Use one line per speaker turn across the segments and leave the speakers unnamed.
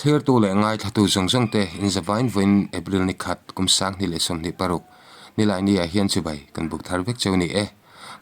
Thlirtu leh ngaithlatu zawng zawng te inzavain vawiin April ni khat kum 2026 Nilaini ah hian chibai kan buk thar vek cheu ni e.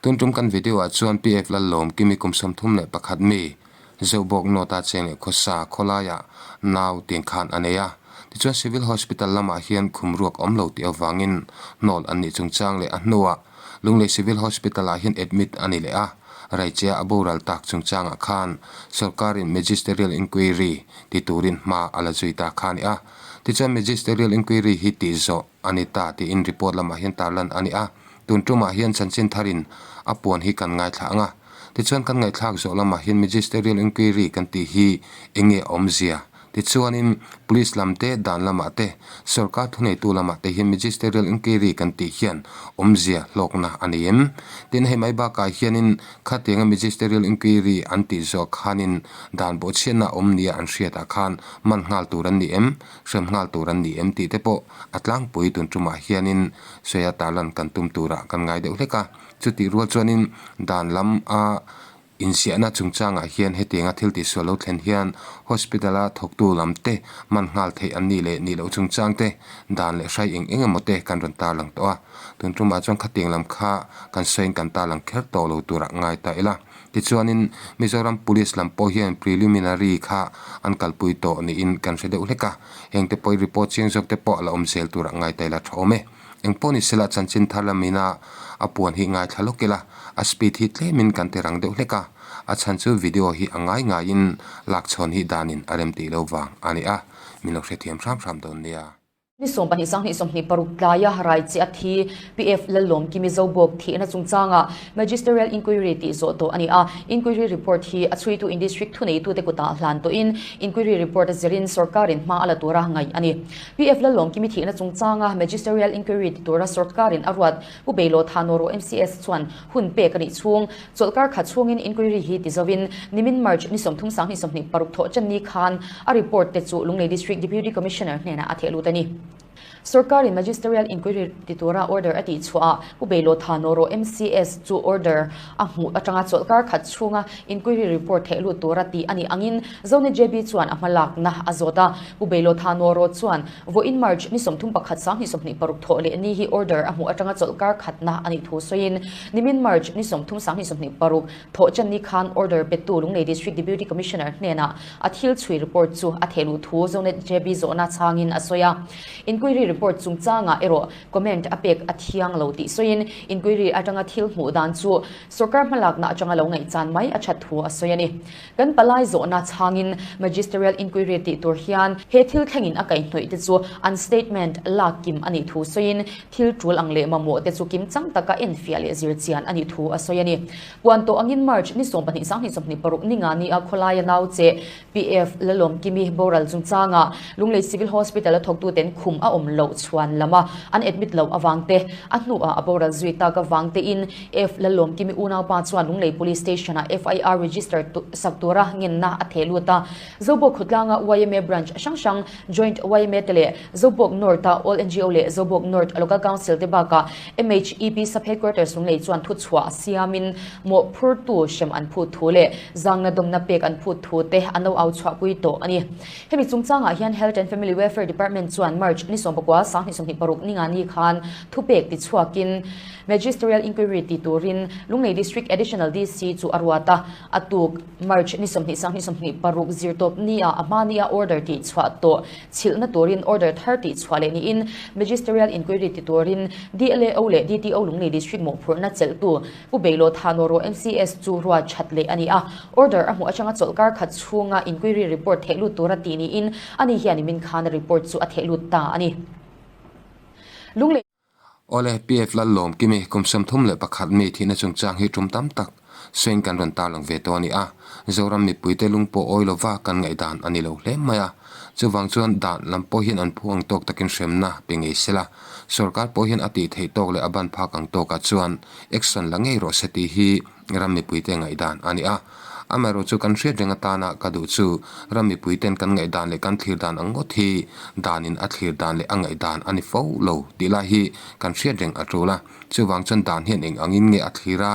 Tun tum kan video ah chuan PF Lallawm Kimi kum 31 mi Zobawk North a cheng leh khawsa khawlaiah nau tiang khan a nei a. Tichuan Civil Hospital lamah hian khum ruak awm lo tih avangin hnawl an nih chungchang leh a hnuah Lunglei Civil Hospital ah hian admit a ni leh a, Raichea a boral tak chungchangah khan sorkarin Magisterial Inquiry ti turin hma a la zui ta kha a ni a. Tichuan Magisterial Inquiry hi tih zawh a ni ta tiin report lamah hian tarlan a ni a. Tun tumah hian chanchin tharin a puan hi kan ngaithla ang a. Tichuan kan ngaihthlak zawh lamah hian Magisterial Inquiry kan tih hi eng nge awmzia? Tichuanin Police lam te, dan lamah te, sorkar thuneitu lamah te hian Magisterial Inquiry kan tih hian awmzia hlawkna a nei em? Tin, hei mai bakah hianin khatianga Magisterial Inquiry an tih zawh khanin dan bawhchhiatna awm nia an hriatah khan man nghal tur an ni em? Hrem nghal tur an ni em? tih te pawh a tlangpui tun tumah hianin sawi tarlan kan tum turah kan ngai deuh hlek a. Chutih rual chuanin dan lam a inziahna chungchangah hian hetianga thil tihsual lo thlen hian hospital a thawktu lam te man nghal theih an nih leh nih loh chungchang te dan leh hrai eng eng emaw te kan rawn tarlang tawh a. Tun tumah chuan khatiang lam kha kan sawiin kan tarlang kher tawh lo turah ngai ta ila. Tichuanin Mizoram Police lam pawh hian preliminary kha an kalpui tawh niin kan hre deuh hlek a. Hengte pawh i report chiang zawk te pawh a la awm zel turah ngai ta ila tha awm e. Engpawh ni sela chanchin thar lamina a puan hi ngaithla lawk ila, a speed hi tlemin kan ti rang deuh hlek a, a chhan chu video hi a ngai ngaiin lak chhawn hi danin a rem tih lo vang a ni a, min lo hrethiam hram hram dawn nia.
Ni 12 sanghnih 26 tlaia rai che a thi PF Lallawm Kimi Zobawk thihna chungchanga Magisterial Inquiry tih zawh tawh a ni a, Inquiry report hi a chhuitu in District thuneitute kutah hlan tawhin Inquiry report a zirin sorkarin hma a la tura ngaih a ni. PF Lalawm Kimi thihna chungchanga Magisterial Inquiry ti tura sorkarin a ruat Pu Beilo Thanawro MCS chuan hun pek a nih chhung chawlhkar khat chhungin inquiry hi ti zovin nimin March ni 30 sanghnih 26 thawh channi khan a report te chu Lunglei District Deputy Commissioner hnenah a theh lut a ni. Sorkarin Magisterial Inquiry ti tura order a tih chhuahah Pu Beilo Thanawro MCS chu order a hmuh atanga chawlhkar khat chhunga inquiry report theh lut tura tih a nih angin Zone JB chuan a hmalakna a zawt a. Pu Beilawtha Nuaraw chuan vawiin March ni 31 sanghnih 26 thawh leh ni hi order a hmuh atanga chawlhkar khatna a nih thu sawiin nimin March ni 30 sanghnih 26 thawh chan ni khan order petu Lunglei District Deputy Commissioner hnenah a thil chhui report chu a thehluh thu Zonet JB zawhna chhangin a sawi a. Inquiry report chungchangah erawh comment a pek a thiang lo tih sawiin inquiry atanga thil hmuh dan chu sorkar hmalakna atanga lo ngaihchan mai a that thu a sawi a ni. Kan palai zawhna chhangin Magisterial Inquiry tih tur hian he thil thlengin a kaihhnawih te chu an statement lak kim a nih thu sawiin thil tul ang leh mamawh te chu kim chang taka enfiah leh zir chian a nih thu a sawi a ni. Puan tawh angin March ni 12 sanghnih 26 ni nga ni a khawlaia nau che PF Lalawm Kimi boral chungchangah Lunglei Civil Hospital a thawktuten khum a awm loh chhuan lama an admit loh avang te, a hnuah a boral zui tak avang tein F Lalawm Kimi unaupa chuan Lunglei Police Station-ah FIR register sak tura ngenna a theh lut a. Zobawk khawtlanga yma branch hrang hrang, Joint yma te leh Zobawk North-a All ngo leh Zobawk North Local Council te bakah MHEP Sub Headquarters Lunglei chuan thuchhuah siamin mawhphurtu hrem an phut thu leh zangna dawmna pek an phut thu te an lo au chhuahpui tawh a ni. Hemi chungchangah hian Health and Family Welfare Department chuan March ni 19 sanghnih 26 ni nga ni khan thupek tichhuakin Magisterial Inquiry ti turin Lunglei District Additional DC chu a ruat a, a tuk March ni 20 sanghnih 26 zirtawp nia a hma nia order tih chhuah tawh chhilhna turin order thar tih chhuah leh niin Magisterial Inquiry ti turin DLAO leh DTO Lunglei District mawhphurhna chelhtu Pu Beilo Thanawro MCS chu ruat that leh a ni a, order a hmuh atanga chawlhkar khat chhunga inquiry report theh lut tura tih niin ani hian i min khan a report chu a theh lut ta a ni. Lunglei.
Awle, PF Lallawm Kimi kum 31 mi thihna chungchang hi tum tam tak sawiin kan rawn tarlang ve tawh a ni a, Zoram mipuite lung pawh awi lova kan ngaihdan a ni lo hle mai a, chuvang chuan dan lam pawh hian an phu ang tawk takin hremna pe ngei sela, sorkar pawh hian a tih theih tawk leh a ban phak ang tawkah chuan action la ngei rawh se tih hi ram mipuite ngaihdan a ni a. Amaherawhchu kan hriat reng atana ka duh chu ram mipuiten kan ngaihdan leh kan thlir dan ang ngawt hi danin a thlir dan leh a ngaihdan a ni fo lo tih lai hi kan hriat reng a tul a. Chuvang chuan dan hian eng angin nge a thlir a,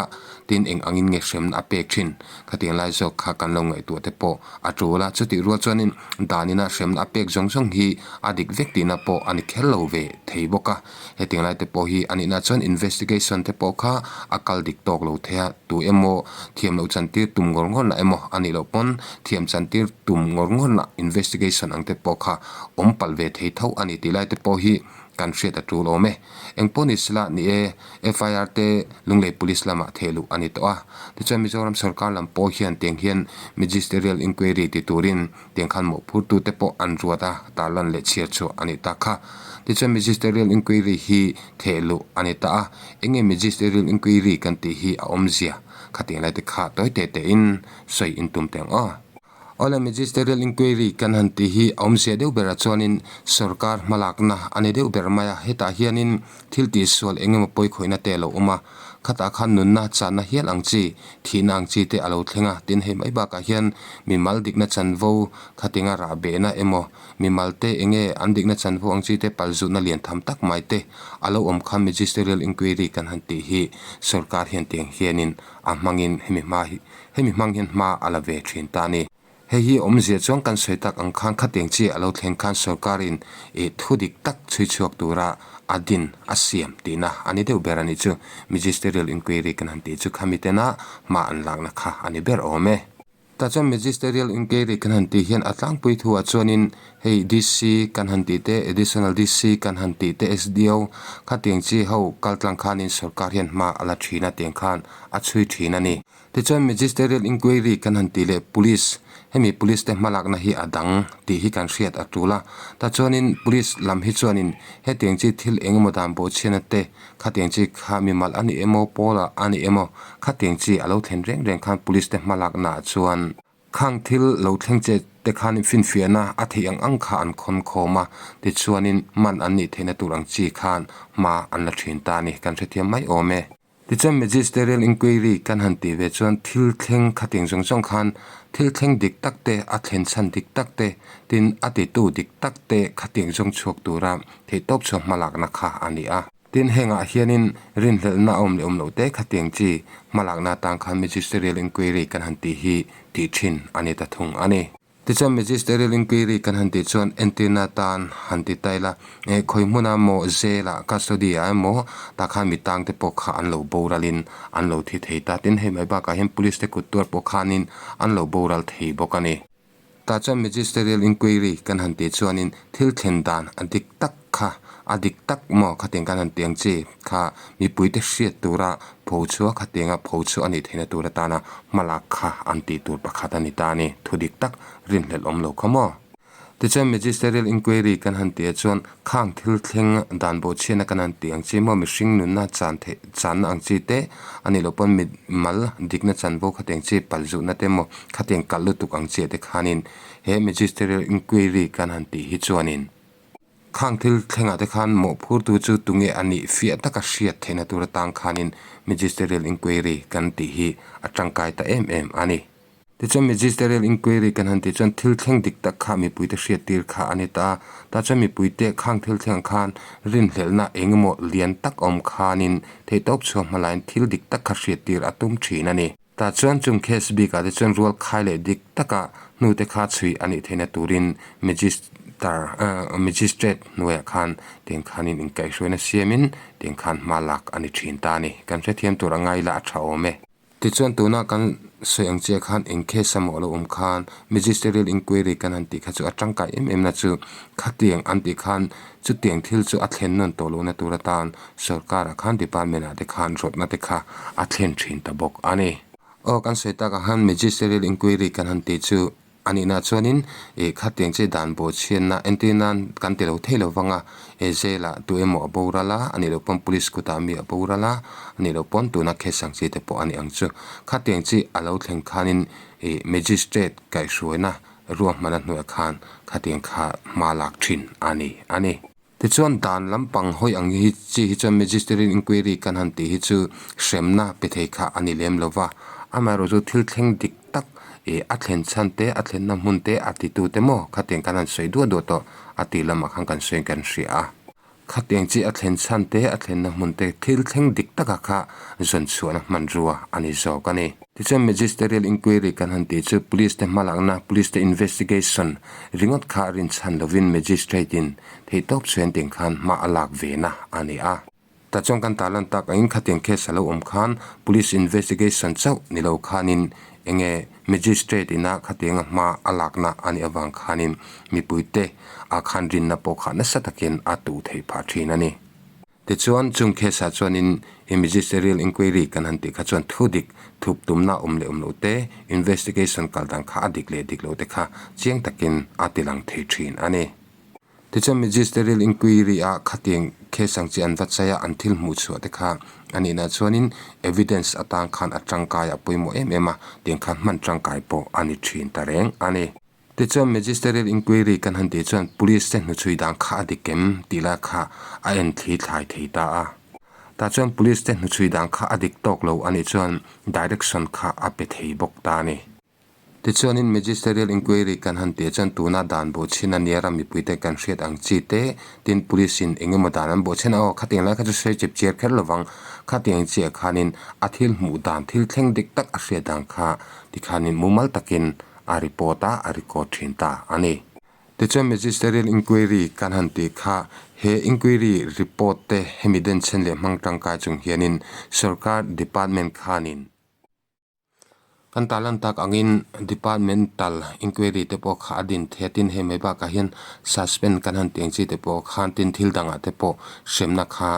tin eng angin nge hremna a pek thin? Khatiang lai zawk kha kan lo ngaihtuah te pawh a tul a. Chutih rual chuanin danina hremna a pek zawng zawng hi a dik vek tihna pawh a ni kher lo ve thei bawk a. Hetiang lai te pawh hi a nihna chuan investigation te pawh kha a kal dik tawk lo thei a, tu emaw thiam loh chantir tum ngawr ngawr na emaw a nih loh pawn thiam chantir tum ngawr ngawr na investigation ang te pawh kha awm palh ve thei tho a ni tih lai te pawh hi kan hriat a tul awm e. Engpawh ni sela ni e, FIR te Lunglei Police lamah theh luh a ni tawh a. Tichuan Mizoram sorkar lam pawh hian tiang hian Magisterial Inquiry ti turin tiang khan mawhphurtu te pawh an ruat a, tarlan leh chhiar chhuah a nih tak kha. Tichuan Magisterial Inquiry hi theh luh a ni ta a, enge Magisterial Inquiry kan tih hi a awmzia khatiang lai te kha tawi te tein sawi intum teh ang aw. Awle Magisterial Inquiry kan han tih hi a awmzia deuh berah chuanin sorkar hmalakna a ni deuh ber mai a, hetah hianin thil tihsual eng emaw pawikhawihna te a lo awm a, khatah khan nunna channa hial ang chi, thihna ang chi te a lo thleng a, tin hei mai bakah hian mimal dikna chanvo khatinga rah behna emaw mimal te eng nge an dikna chanvo ang chi te palzutna lian tham tak mai te a lo awm khan Magisterial Inquiry kan han tih hi sorkar hian tiang hianin a hmangin hemi hma hi Hemi hmang hian hma a la ve thin ta a ni. Hei hi awmzia chuan kan sawi tak ang khan khatiang chi a lo thleng khan sorkarin ih thu dik tak chhui chhuak tura a din a siam tihna a ni deuh ber a nih chu. Magisterial Inquiry kan han tih chu khami tena hma an lakna kha a ni ber awm e. Tah chuan Magisterial Inquiry kan han tih hian a tlangpui thuah chuanin hei DC kan han tih te, Additional DC kan han tih te, SDO khatiang chi ho kaltlang khanin sorkar hian hma a la thin a tiang khan a chhui thin a ni. Tichuan Magisterial Inquiry kan han tih leh Police, hemi Police te hmalakna hi a dang tih hi kan hriat a tul a. Tachuanin Police lam hi chuanin hetiang chi thil eng emaw dan bawhchhiatna te, khatiang chi kha mimal a ni emaw, pawl ah a ni emaw, khatiang chi a lo thlen reng reng khan Police te hmalakna ah chuan khang thil lo thleng che te khan finfiahna a theih ang ang kha an khawn khawm a, tichuanin man an nih theihna tur ang chi khan hma an la thin ta a ni, kan hrethiam mai awm e. Tichuan Magisterial Inquiry kan han tih ve chuan thil thleng khating zawng zawng khan thil thleng dik tak te, a thlen chhan dik tak te, tin a titu dik tak te khating zawng chhuak tura theihtawp chhuah hmalakna kha a ni a. Tin hengah hianin rinhlelhna a awm leh awm loh te khatiang chi hmalakna atan khan Magisterial Inquiry kan han tih hi tih thin a ni ta thung a ni. Tichuan Magisterial Inquiry kan han tih chuan entirna atan han ti ta ila, eh khawi hmuna maw jail-ah custody-ah emaw tah khan mi tangte pawh kha an lo boralin an lo thi thei ta. Tin hei mai bakah hian police te kut tuar pawh khanin an lo boral thei bawk a ni. Tah chuan Magisterial Inquiry kan han tih chuanin thil thlen dan a dik tak kha a dik tak maw khatiang kan han ti ang chi kha mipuite hriat tura pho chhuah khatianga pho chhuah a nih theihna tur atana hmalak kha an tih tur pakhat a ni ta a ni. Thu dik tak rinhlelh awm lo kha maw? Tichuan Magisterial Inquiry kan han tih ah chuan khang thil thleng dan bawhchhiatna kan han tih ang chi maw mihring nunna chan theih channa ang chi te a nih loh pawn mit mal dikna chanvo khatiang chi palzutna te maw khatiang kalh lutuk ang chiah te khanin he Magisterial Inquiry kan han tih hi chuanin Khang thil thlengah te khan mawhphurtu chu tunge a nih fiah taka hriat theihna tur atang khanin Magisterial Inquiry kan tih hi a tangkai ta em em a ni. Tichuan Magisterial Inquiry kan han tih chuan thil thleng dik tak kha mipuite hriattir kha a ni ta a, tah chuan mipuite khang thil thlengah khan rinhlelhna eng emaw lian tak awm khanin theihtawp chhuah hmalaiin thil dik tak kha hriattir a tum thin a ni. Tah chuan chung case bikah te chuan rual khai leh dik taka hnute kha chhui a nih theihna turin Magister Magistrate hnuaiah khan tiang khanin inkaihhruaina siamin tiang khan hma lak a ni thin ta a ni. Kan hrethiam tur a ngai ila a tha awm e. Tichuan tuna kan sawi ang chiah khan eng case emaw a lo awm khan Magisterial Inquiry kan han tih kha chu a tangkai em em na chu khatiang an tih khan chutiang thil chu a thlen nawn tawh lohna tur atan Sorkarah khan department ah te khan rawtna te kha a thlen thin ta bawk a ni. Aw kan sawi takah khan Magisterial Inquiry kan han tih chu a nihna chuanin ih khatiang che dan bawhchhiatna entir nan kan ti lo thei lo vang a, he jail ah tu emaw a boral a, a nih loh pawn police kutah mi a boral a, a nih loh pawn tuna case ang chi te pawh a ni ang chu. Khatiang chi a lo thleng khanin ih Magistrate kaihhruaina ruahmana hnuaiah khan khatiang kha hma lak thin a ni a ni. Tichuan dan lampang hawi ang hi chi hi chuan Magisterial Inquiry kan han tih hi chu hremna pe thei kha a ni lem lo va, amaherawhchu thil thleng dik tak Ih a thlen chhan te, a thlenna hmun te, a titute maw khatiang kan han sawi duah duah tawh a tih lamah khan kan sawi kan hria a. Khatiang chi a thlen chhan te, a thlenna hmun te thil thleng dik taka kha zawn chhuahna hmanrua a ni zawk a ni. Tichuan Magisterial Inquiry kan han tih chu Police te hmalakna, Police te investigation ringawt kha rinchhan lovin Magistrate in theihtawp chhuain tiang khan hma a lak ve na a ni a. Tah chuan kan tarlan tak angin khatiang case a lo awm khan Police investigation chauh ni lo khanin enge Magistrate ina khatianga hma a lakna a nih avang khanin mipuite ah khan rinna pawh kha nasa takin a tuh theih phah thin a ni. Tichuan chung case ah chuanin i Magisterial Inquiry kan han tih kha chuan thu dik thup tumna awm leh awm loh te, investigation kal dan kha a dik leh dik loh te kha chiang takin a tilang thei thin a ni. Tichuan Magisterial Inquiry ah khatiang case ang chi an va chai a, an thil hmuh chhuah te kha a nihna chuanin evidence atang khan a tangkai a pawimawh em em a, tiang khan hman tangkai pawh a ni thin ta reng a ni. Tichuan Magisterial Inquiry kan han tih chuan Police te hnuchhui dan kha a dik em tih lai kha a en thli thlai thei ta a. Tah chuan Police te hnuchhui dan kha a dik tawk lo a nih chuan direction kha a pe thei bawk ta a ni. Tichuanin Magisterial Inquiry kan han tih chuan tuna dan bawhchhin a nia ram mipuite kan hriat ang chi te, tin Police in eng emaw dan an bawhchhin a aw khatiang lai kha chu sawi chip chiar kher lovang, khatiang chiah khanin a thil hmuh dan thil thleng dik tak a hriat dan kha tikhanin mumal takin a report a, a record thin ta a ni. Tichuan Magisterial Inquiry kan han tih kha he inquiry report te hemi denchhen leh hmang tangkai chung hianin sorkar department khanin, Kan tarlan tak angin departmental inquiry te pawh kha a din thei a, tin hei mai bakah hian suspend kan han tih ang chi te pawh khan tin thil dangah te pawh hremna kha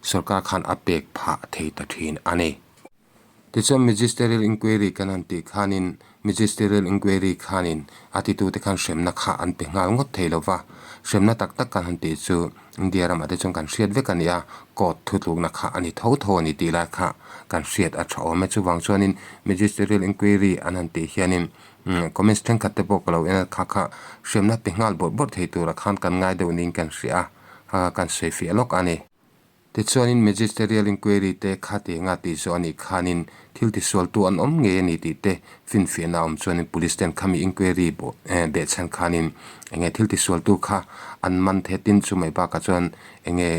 sorkar khan a pek phah thei ta thin a ni. Tichuan magisterial inquiry kan han tih khanin magisterial inquiry khanin a titute khan hremna kha an pe nghal ngawt thei lo va, hremna tak tak kan han tih chu India ramah te chuan kan hriat vek a ni a, court thutlukna kha a ni tho tho a ni tih lai kha kan hriat a tha awm e. Chuvang chuanin Magisterial Inquiry an han tih hianin comments thenkhat te pawh ka lo en a, kha kha hriamna pe nghal bawrh bawrh thei turah khan kan ngai deuh niin kan hria a, kha kha kan sawi fiah lawk a ni. Tichuanin Magisterial Inquiry te kha tih anga tih zawh a nih khanin thil tisualtu an awm ngei a ni tih te finfiahna a awm chuanin Police ten khami inquiry behchhan khanin enge thil tisualtu kha an man the tin chu mai bakah chuan enge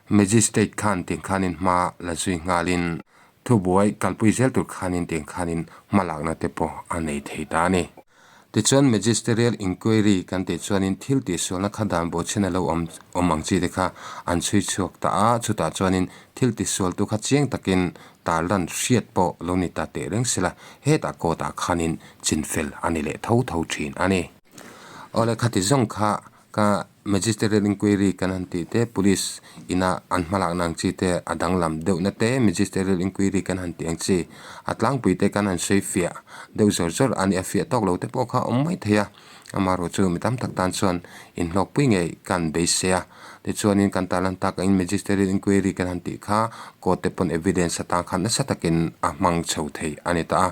Magistrate khan tiang khanin hma la zui nghalin thubuai kalpui zel tur khanin tiang khanin hma lakna te pawh a nei thei ta a ni. Tichuan Magisterial Inquiry kan tih chuanin thil tihsualna kha dan bawhchhin a lo awm awm ang chi te kha an chhui chhuak ta a, chutah chuanin thil tihsualtu kha chiang takin tarlan hriat pawh lo ni ta teh reng sela, hetah court ah khanin chinfel a ni leh tho tho thin a ni. Awle khati zawng kha Ka Magisterial Inquiry kan han tih te, Police ina an hmalakna ang chi te a danglam deuhna te, Magisterial Inquiry kan han tih ang chi a tlangpui te kan han sawi fiah deuh zawr zawr a ni. A fiah tawk lo te pawh kha a awm mai thei a, amaherawh chu mi tam tak tan chuan inhlawkpui ngei kan beisei a. Tichuanin kan tarlan tak angin Magisterial Inquiry kan han tih kha court te pawn evidence atan khan nasa takin a hmang chho thei a ni ta a.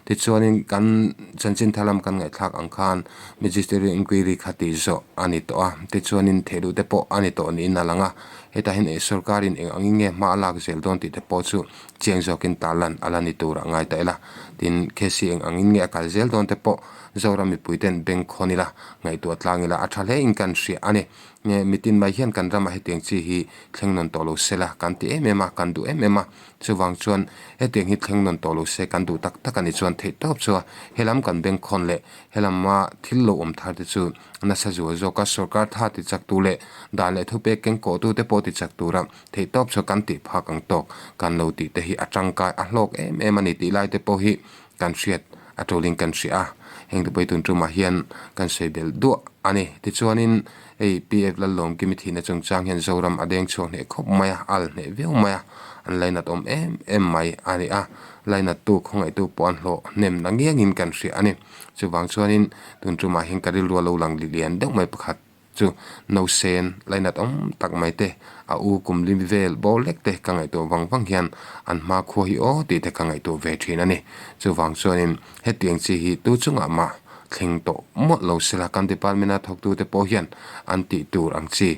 Tichuanin kan chanchin thar lam kan ngaihthlak ang khan Magisterial Inquiry kha tih zawh a ni tawh a, tichuanin thehluh te pawh a ni tawh niin a lang a. Hetah hian eh sorkarin eng angin nge hma a lak zel dawn tih te pawh chu chiang zawkin tarlan a la ni turah ngai ta ila. Tin, case hi eng angin nge a kal zel dawn te pawh Zoram mipuiten beng khawn ila, ngaihtuah tlang ila a tha hle in kan hria a ni. Nge mitin mai hian kan ramah hetiang chi hi thleng nawn tawh lo se la kan ti em em a, kan duh em em a. Chuvang chuan hetiang hi thleng nawn tawh lo se kan duh tak tak a ni chuan theih tawp chu a helam kan beng khawn leh Helama thil lo awm thar te chu nasa zual zawk a, sorkar tha ti chak tu leh dan leh thupek keng kawh tu te pawh ti chak tura theihtawp chu kan tih phak ang tawk kan lo tih te hi a tangkai a hlawk em em a ni tih lai te pawh hi kan hriat a tulin kan hria a, heng te pawh hi tun tumah hian kan sawi belh duah a ni. Tichuanin hei PF Lallawmkimi thihna chungchang hian Zoram a deng chhuak hneh khawp mai a, a al hneh viau mai a, an lainat awm em em mai a ni a. Lainattu khawngaihtu pawh an hlawh hnem na ngiangin kan hria a ni. Chuvang chuanin tun tumah hian ka rilru a lo lang lian deuh mai pakhat chu Nausen lainat awm tak mai te, a u kum lim vel bawr lek te ka ngaihtuah vang vang hian an hma khua hi aw tih te ka ngaihtuah ve thin a ni. Chuvang chuanin hetiang chi hi tu chungah mah. thleng tawh mawlh lo sela kan department a thawktute pawh hian an tih tur ang chi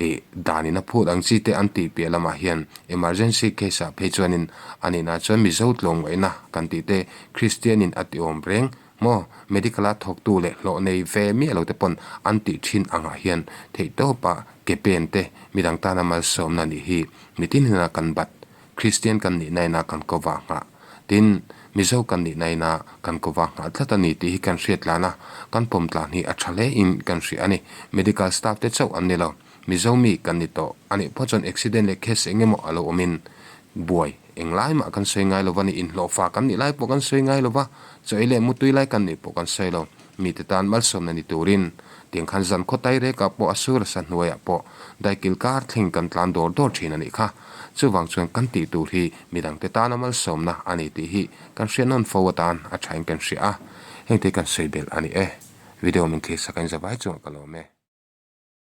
ih danin a phut ang chi te an tih piah lamah hian emergency case ah phei chuanin a nihna chuan Mizo tlawmngaihna kan tih te Kristian in a ti awm reng maw medical a thawktu leh hlawh nei ve miah lo te pawn an tih thin angah hian theihtawpa ke pen te midang tana malsawmna nih hi mitin hna kan bat Kristian kan nih naina kan ko vah nghah. Tin, Mizo kan nih naina kan ko vah nghah tlat a ni tih hi kan hriat tlan a, kan pawm tlan hi a tha hle in kan hria a ni. Medical staff te chauh an ni lo. Mizo mi kan ni tawh. A nih pawh chuan accident leh case eng emaw a lo awm in buai englai mah kan sawi ngai lo va ni, inhlawhfa kan nih lai pawh kan sawi ngai lo va, chaw ei leh mutui lai kan nih pawh kan sawi lo. Mite tan malsawmna ni turin tiang khan zan khaw tai rekah pawh a sur a sa hnuaiah pawh daikil kar thleng kan tlan dawr dawr thin a nih kha. Chuvang chuan kan tih tur hi midangte tana malsawmna a ni tih hi kan hriat nawn fo atan a thain kan hria a, hengte kan sawi belh a ni e. Video min thlir sak a inzavai chuan ka lawm e.